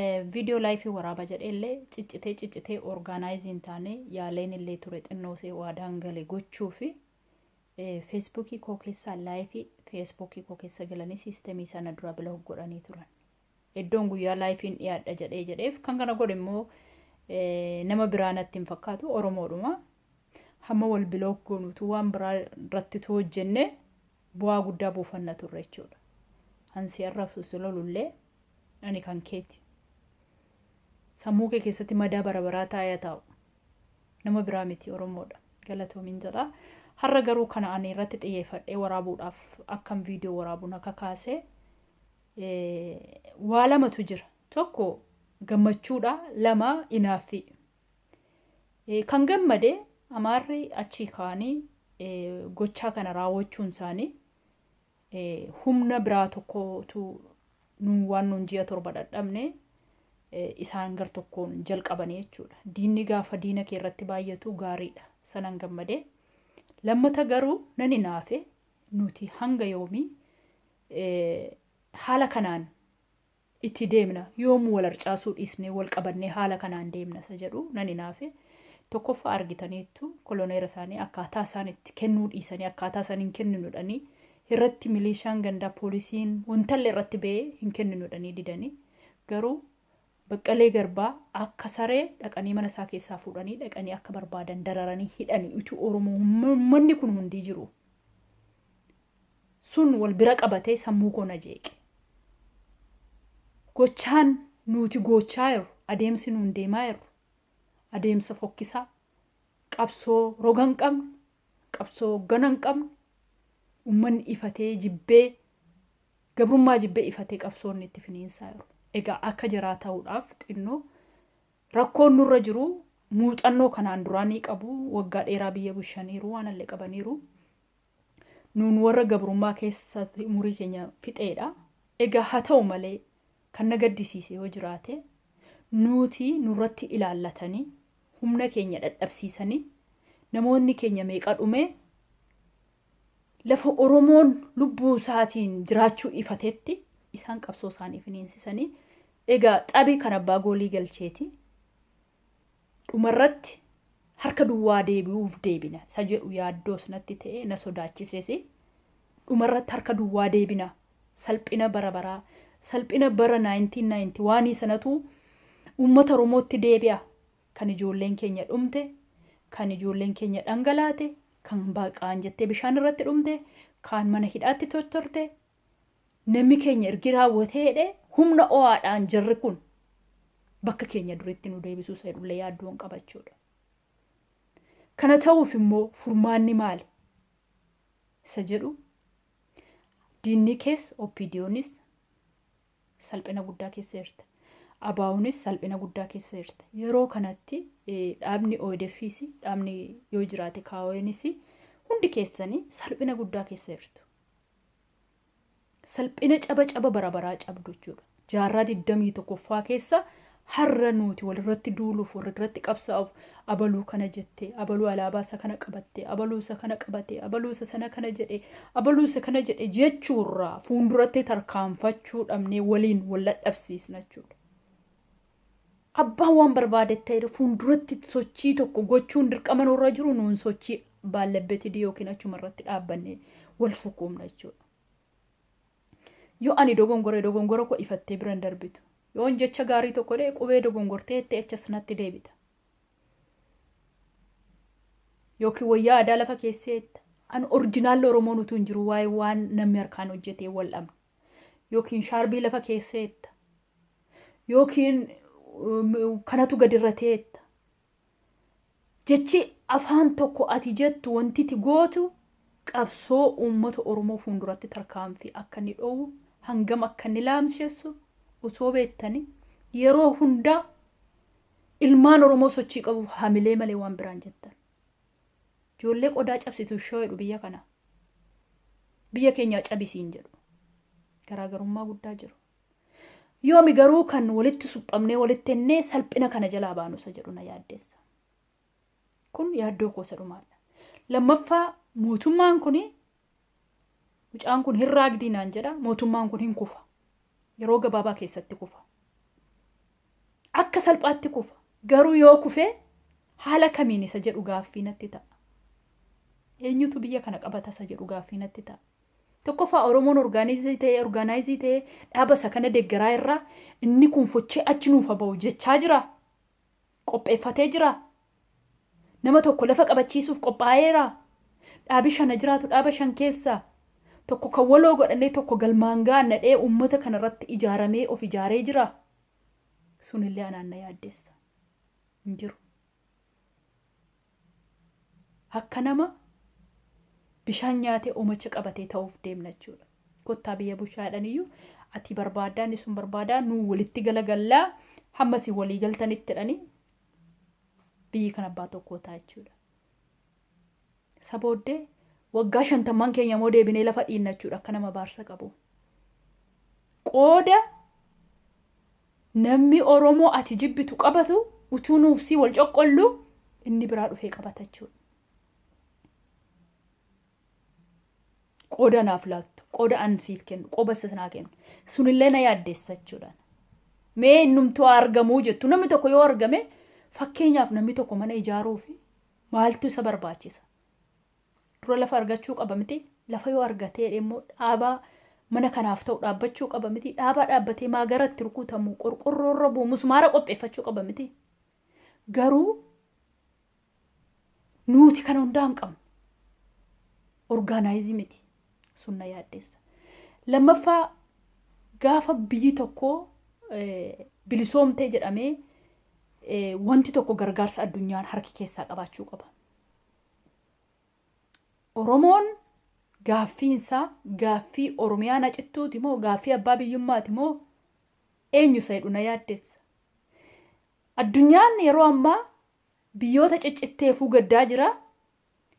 Viidiyoo laayifii waraaba jedhee illee ciccitee ciccitee orgaanaayizii hin taane yaaleen illee ture xinnoosee waadaan gale gochuu fi feesbuukii koo keessaa laayifii feesbuukii koo keessa galanii siistemii sana dura bilook godhanii turan. Iddoon guyyaa laayifiin dhiyaadha jedhee jedheef kan kana godhe immoo nama biraa natti hin fakkaatu Oromoodhuma. Hamma wal bilook goonutu waan biraa irratti hojjenne bu'aa guddaa buufanna turre jechuudha. Ansi arrabsu si lolullee ani kan keeti. Sammuu kee keessatti madaa bara baraa taa'ee taa'u. Nama biraa miti Oromoodha. Galatoomin jedha. Har'a garuu kana ani irratti xiyyeeffadhee waraabuudhaaf akkam viidiyoo waraabuun akka kaase waa lamatu jira. Tokko gammachuudha, lama inaaffii. Kan gammade Amaarri achii ka'anii gochaa kana raawwachuun isaanii humna biraa tokkotu nuun waan nuun ji'a 7 dhadhabne isaan gar tokkoon jalqabanii jechuudha. Diinni gaafa diina kee irratti baay'atu gaariidha. Sanan gammadee. Lammata garuu nan inaafe nuti hanga yoomii haala kanaan itti deemna yoom wal harcaasuu dhiisnee wal qabannee haala kanaan deemna isa jedhu nan inaafe. Tokkoffaa argitaniittu koloneera isaanii akkaataa isaan itti kennuu dhiisanii akkaataa isaan hin kenninudhanii irratti miliishaan gandaa poolisiin wantallee irratti ba'ee hin kenninudhanii didanii garuu Baqqalee Garbaa akka saree dhaqanii mana isaa keessaa fuudhanii dhaqanii akka barbaadan dararanii hidhanii utuu Oromoo uummanni kun hundii jiru. Sun wal bira qabatee sammuu koo na jeeqe. Gochaan nuti goochaa jirru adeemsi nuun deemaa jirru adeemsa fokkisaa qabsoo roga hin qabne qabsoo hoggana hin qabne uummanni ifatee jibbee gabrummaa jibbee ifatee qabsoonni itti finiinsaa jiru. Egaa akka jaraa ta'uudhaaf xinnoo rakkoon nurra jiru muuxannoo kanaan duraa ni qabu waggaa dheeraa biyya bulchaniiru waan allee qabaniiru. Nuun warra gabrummaa keessa umurii keenya fixeedha. Egaa haa ta'u malee kan na gaddisiise yoo jiraate nuti nurratti ilaallatanii humna keenya dhadhabsiisanii namoonni keenya meeqa dhume lafa Oromoon lubbuu isaatiin jiraachuu ifatetti isaan qabsoo isaanii finiinsisanii egaa xabi kan abbaa goolii galcheeti dhumarratti harka duwwaa deebi'uuf deebina isa jedhu yaaddoos natti ta'e na sodaachises dhumarratti harka duwwaa deebina salphina bara baraa salphina bara 1991 sanatu uummata Oromootti deebi'a kan ijoolleen keenya dhumte kan ijoolleen keenya dhangalaate kan baaqaan jettee bishaan irratti dhumte kaan mana hidhaatti tortorte namni keenya ergi raawwatee jedhe humna o'aadhaan jarri kun bakka keenya duritti nu deebisuu isa jedhullee yaaddoon qabachuudha. Kana ta'uuf immoo furmaanni maali? Isa jedhu diinni kees OPDOnis salphina guddaa keessa jirta. ABOnis salphina guddaa keessa jirta. Yeroo kanatti dhaabni ODFs dhaabni yoo jiraate KONs hundi keessanii salphina guddaa keessa jirtu. Salphina caba caba bara baraa cabdu jechuudha. Jaarraa 21ffaa keessa har'a nuti walirratti duuluuf walirratti qabsaa'uuf abaluu kana jette abaluu alaabaa isa kana qabatte abaluu isa kana qabate abaluu isa sana kana jedhe abaluu isa kana jedhe jechuurraa fuulduratti tarkaanfachuu dhabnee waliin wal dadhabsiisna jechuudha. Abbaan waan barbaade ta'e fuulduratti sochii tokko gochuun dirqama nurra jiru nuun sochii baallebbetidii yookiin achuma irratti dhaabbanne wal sukuumna jechuudha. Yoo ani dogongore dogongora koo ifattee biran darbitu. Yoon jecha gaarii tokko dhee qubee dogongortee jettee acha sanatti deebita. Yookiin wayyaa aadaa lafa keesseetta. An orjinaalli Oromoon utuu hin jiru waa'ee waan namni harkaan hojjetee wal dhabna. Yookiin shaarbii lafa keesseetta. Yookiin kanatu gadi irra teetta. Jechi afaan tokko ati jettu wanti ati gootu qabsoo uummata Oromoo fuulduratti tarkaanfii akka inni dhoowwu hangam akka inni laamsessu osoo beektanii yeroo hundaa ilmaan Oromoo sochii qabu hamilee malee waan biraan jettan. Ijoollee qodaa cabsitu shoo jedhu biyya kana. Biyya keenyaa cabisiin jedhu. Garaagarummaa guddaa jiru. Yoomi garuu kan walitti suphamnee walitti ennee salphina kana jalaa baanu isa jedhu na yaaddeessa. Kun yaaddoo koo isa dhumaadha. Lammaffaa mootummaan kun mucaan kun hin raagdii naan jedha mootummaan kun hin kufa. Yeroo gabaabaa keessatti kufa. Akka salphaatti kufa. Garuu yoo kufee haala kamiin isa jedhu gaaffii natti ta'a. Eenyutu biyya kana qabata isa jedhu gaaffii natti ta'a. Tokkoffaa, Oromoon organize ta'ee dhaaba isa kana deeggaraa irraa inni kun fochee achi nuuf ba'u jechaa jira. Qopheeffatee jira. Nama tokko lafa qabachiisuuf qophaa'eera. Dhaabi shana jiraatu, dhaaba shan keessaa tokko kan waloo godhannee tokko galmaan gaannadhee uummata kanarratti ijaaramee of ijaaree jira. Sunillee anaan na yaaddeessa. Hin jiru. Akka nama bishaan nyaatee oomacha qabatee ta'uuf deemna jechuudha. Kottaa biyya bushaadhaniyyuu ati barbaadaa, inni sun barbaadaa, nuu walitti galagallaa hamma isin walii galtanitti jedhanii biyyi kan abbaa tokkoo ta'a jechuudha. Isa booddee waggaa 50n keenya immoo deebinee lafa dhiinna jechuudha akka nama baarsa qabu. Qooda namni Oromoo ati jibbitu qabatu, utuu nuuf si wal coqqollu inni biraa dhufee qabata jechuudha. Qooda naaf laattu, qooda an siif kennu, qooda isa naa kennu. Sunillee na yaaddeessa jechuudha. Mee innumtuu argamuu jettu, namni tokko yoo argame, fakkeenyaaf namni tokko mana ijaaruu fi maaltu isa barbaachisa? Dura lafa argachuu qaba miti? Lafa yoo argatee immoo dhaabaa mana kanaaf ta'u dhaabbachuu qaba miti? Dhaabaa dhaabbatee maagara itti rukutamu, qorqorroo irra bu'u, musmaara qopheeffachuu qaba miti? Garuu nuti kana hundaa hin qabnu. Organize miti. Sun na yaaddeessa. Lammaffaa, gaafa biyyi tokko bilisoomtee jedhamee wanti tokko gargaarsa addunyaan harki keessaa qabaachuu qaba. Oromoon gaaffiinsaa gaaffii Oromiyaan acittuuti moo gaaffii abbaa biyyummaati moo eenyu isa jedhu na yaaddeessa. Addunyaan yeroo ammaa biyyoota ciccitteefuu gaddaa jira,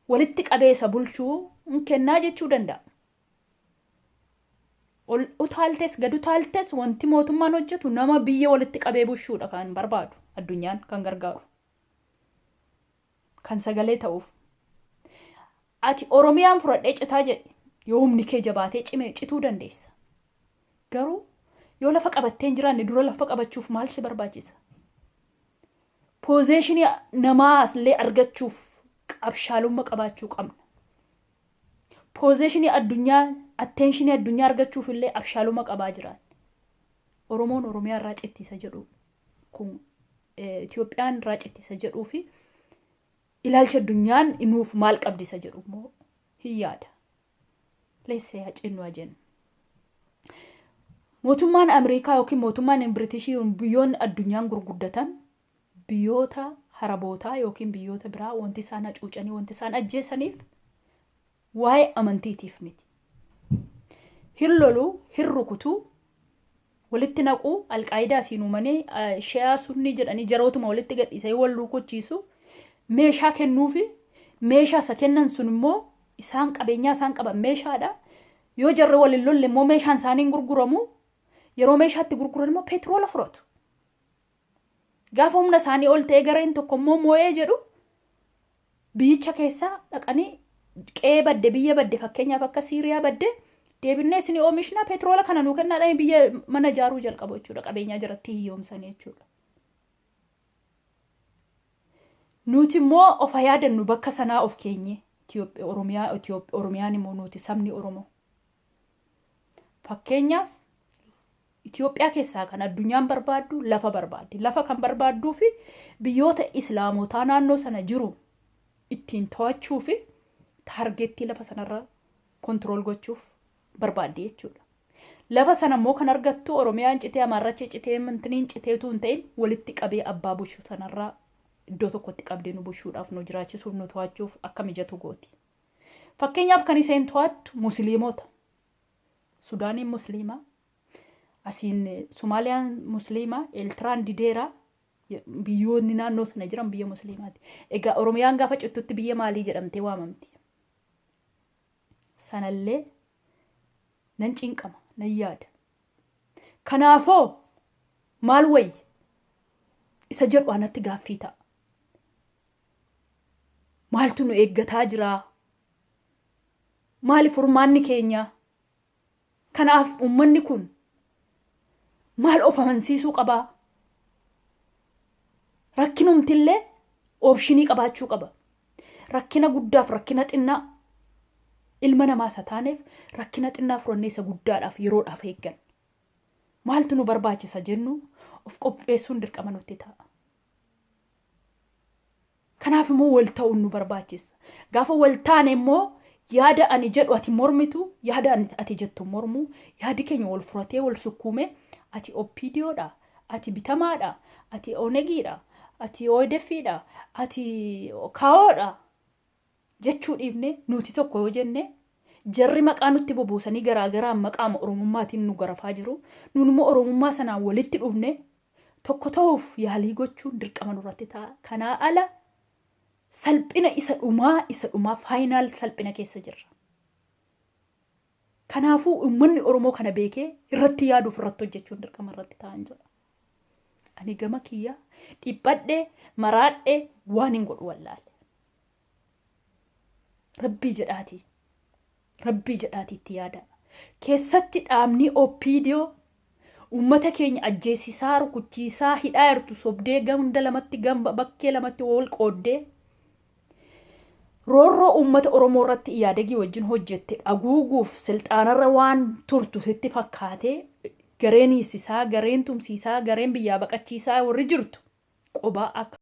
walitti qabee isa bulchuu hin kennaa jechuu danda'a. Ol utaaltes gad utaaltes wanti mootummaan hojjetu nama biyya walitti qabee bulchuudha kan barbaadu, addunyaan kan gargaaru. Kan sagalee ta'uuf. Ati Oromiyaan fudhadhee citaa jedhi, yoo humni kee jabaatee cime cituu dandeessa. Garuu yoo lafa qabattee hin jiraanne, dura lafa qabachuuf maal si barbaachisa? Position namaa illee argachuuf qabshaalummaa qabaachuu qabna. Position addunyaa, attention addunyaa argachuuf illee abshaalummaa qabaa jiran. Oromoon Oromiyaa irraa cittisa jedhu kun, Itoophiyaan irraa cittisa jedhuu fi ilaalcha addunyaan nuuf maal qabdisa jedhu immoo hin yaada. Leessee haa cinnu haa jennu. Mootummaan Ameerikaa yookiin mootummaan Biritishii, biyyoonni addunyaan gurguddatan, biyyoota harabootaa yookiin biyyoota biraa wanti isaan hacuucanii, wanti isaan ajjeesaniif waa'ee amantiitiif miti. Hin loluu, hin rukutuu, walitti naquu, alqaayidaa siin uumanii Shi'aa Sunnii jedhanii jarootuma walitti gadhiisanii wal rukuchiisu, meeshaa kennuufi, meeshaa isa kennan sun immoo isaan qabeenyaa isaan qaban meeshaadha. Yoo jarri wal hin lolle immoo meeshaan isaanii hin gurguramu. Yeroo meeshaatti gurguran immoo petroola fudhatu. Gaafa humna isaanii ol ta'ee gareen tokko immoo moo'ee jedhu, biyyicha keessaa dhaqanii qe'ee badde, biyya badde, fakkeenyaaf akka Siiriyaa badde, deebinnee isin oomishna, petroola kana nuu kennaadhaan biyya mana ijaaruu jalqabu jechuudha, qabeenyaa jiratti hiyyoomsanii jechuudha. Nuti immoo of haa yaadannu, bakka sanaa of keenye Oromiyaa, Oromiyaan immoo nuti sabni Oromoo. Fakkeenyaaf Itoophiyaa keessaa kan addunyaan barbaaddu lafa barbaaddi. Lafa kan barbaadduu fi biyyoota islaamotaa naannoo sana jiru ittiin to'achuu fi target lafa sanarra control gochuuf barbaaddi jechuudha. Lafa sana immoo kan argattu Oromiyaan citee, Amaarrachi citee, mantiniin citeetu hin ta'in, walitti qabee abbaa bulchuu sanarraa iddoo tokkotti qabdee nu bulchuudhaaf, nu jiraachisuuf, nu to'achuuf akka mijatu gooti. Fakkeenyaaf kan isheen to'attu musliimota. Sudaaniin musliimaa, asiin Somaaliyaan musliimaa, Eeltiraan dideeraa, biyyoonni naannoo sana jiran biyya musliimaati. Egaa Oromiyaan gaafa cittutti biyya maalii jedhamtee waamamti? Sanallee nan cinqama, nan yaada. Kanaafoo maal wayya? Isa jedhu anatti gaaffii ta'a. Maaltu nu eeggataa jiraa? Maali furmaanni keenya? Kanaaf uummanni kun maal of amansiisuu qabaa? Rakkinumtillee option qabaachuu qaba. Rakkina guddaaf rakkina xinnaa ilma namaa isa taaneef rakkina xinnaa furannee isa guddaadhaaf yeroodhaaf eeggan. Maaltu nu barbaachisa jennu of qopheessuun dirqama nutti ta'a. Kanaaf immoo wal ta'uun nu barbaachisa. Gaafa wal taane immoo yaada ani jedhu ati mormitu, yaada ani ati jettu mormu, yaadi keenya wal furatee wal sukkuume, ati OPDOdha, ati bitamaadha, ati Onegiidha, ati ODFidha, ati KAOdha jechuu dhiifne nuti tokko yoo jenne, jarri maqaa nutti bobuusanii garaagaraan maqaama Oromummaatiin nu garafaa jiru. Nuun immoo Oromummaa sanaan walitti dhufne tokko ta'uuf yaalii gochuun dirqama nurratti ta'a. Kanaa ala salphina isa dhumaa, isa dhumaa, final salphina keessa jirra. Kanaafuu uummanni Oromoo kana beekee irratti yaaduuf irratti hojjechuun dirqama irratti ta'an jedha. Ani gama kiyya dhiphadhee maraadhee waan hin godhu wallaale. Rabbii jedhaatii. Rabbii jedhaatii itti yaada. Keessatti dhaabni OPDO uummata keenya ajjeesisaa, rukuchiisaa, hidhaa jirtu sobdee ganda lamatti, gamba bakkee lamatti wal qooddee roorroo uummata Oromoo irratti Iyaadegii wajjin hojjette haguuguuf silxaanarra waan turtu sitti fakkaatee gareen hiisisaa, gareen tumsiisaa, gareen biyyaa baqachiisaa warri jirtu qobaa akka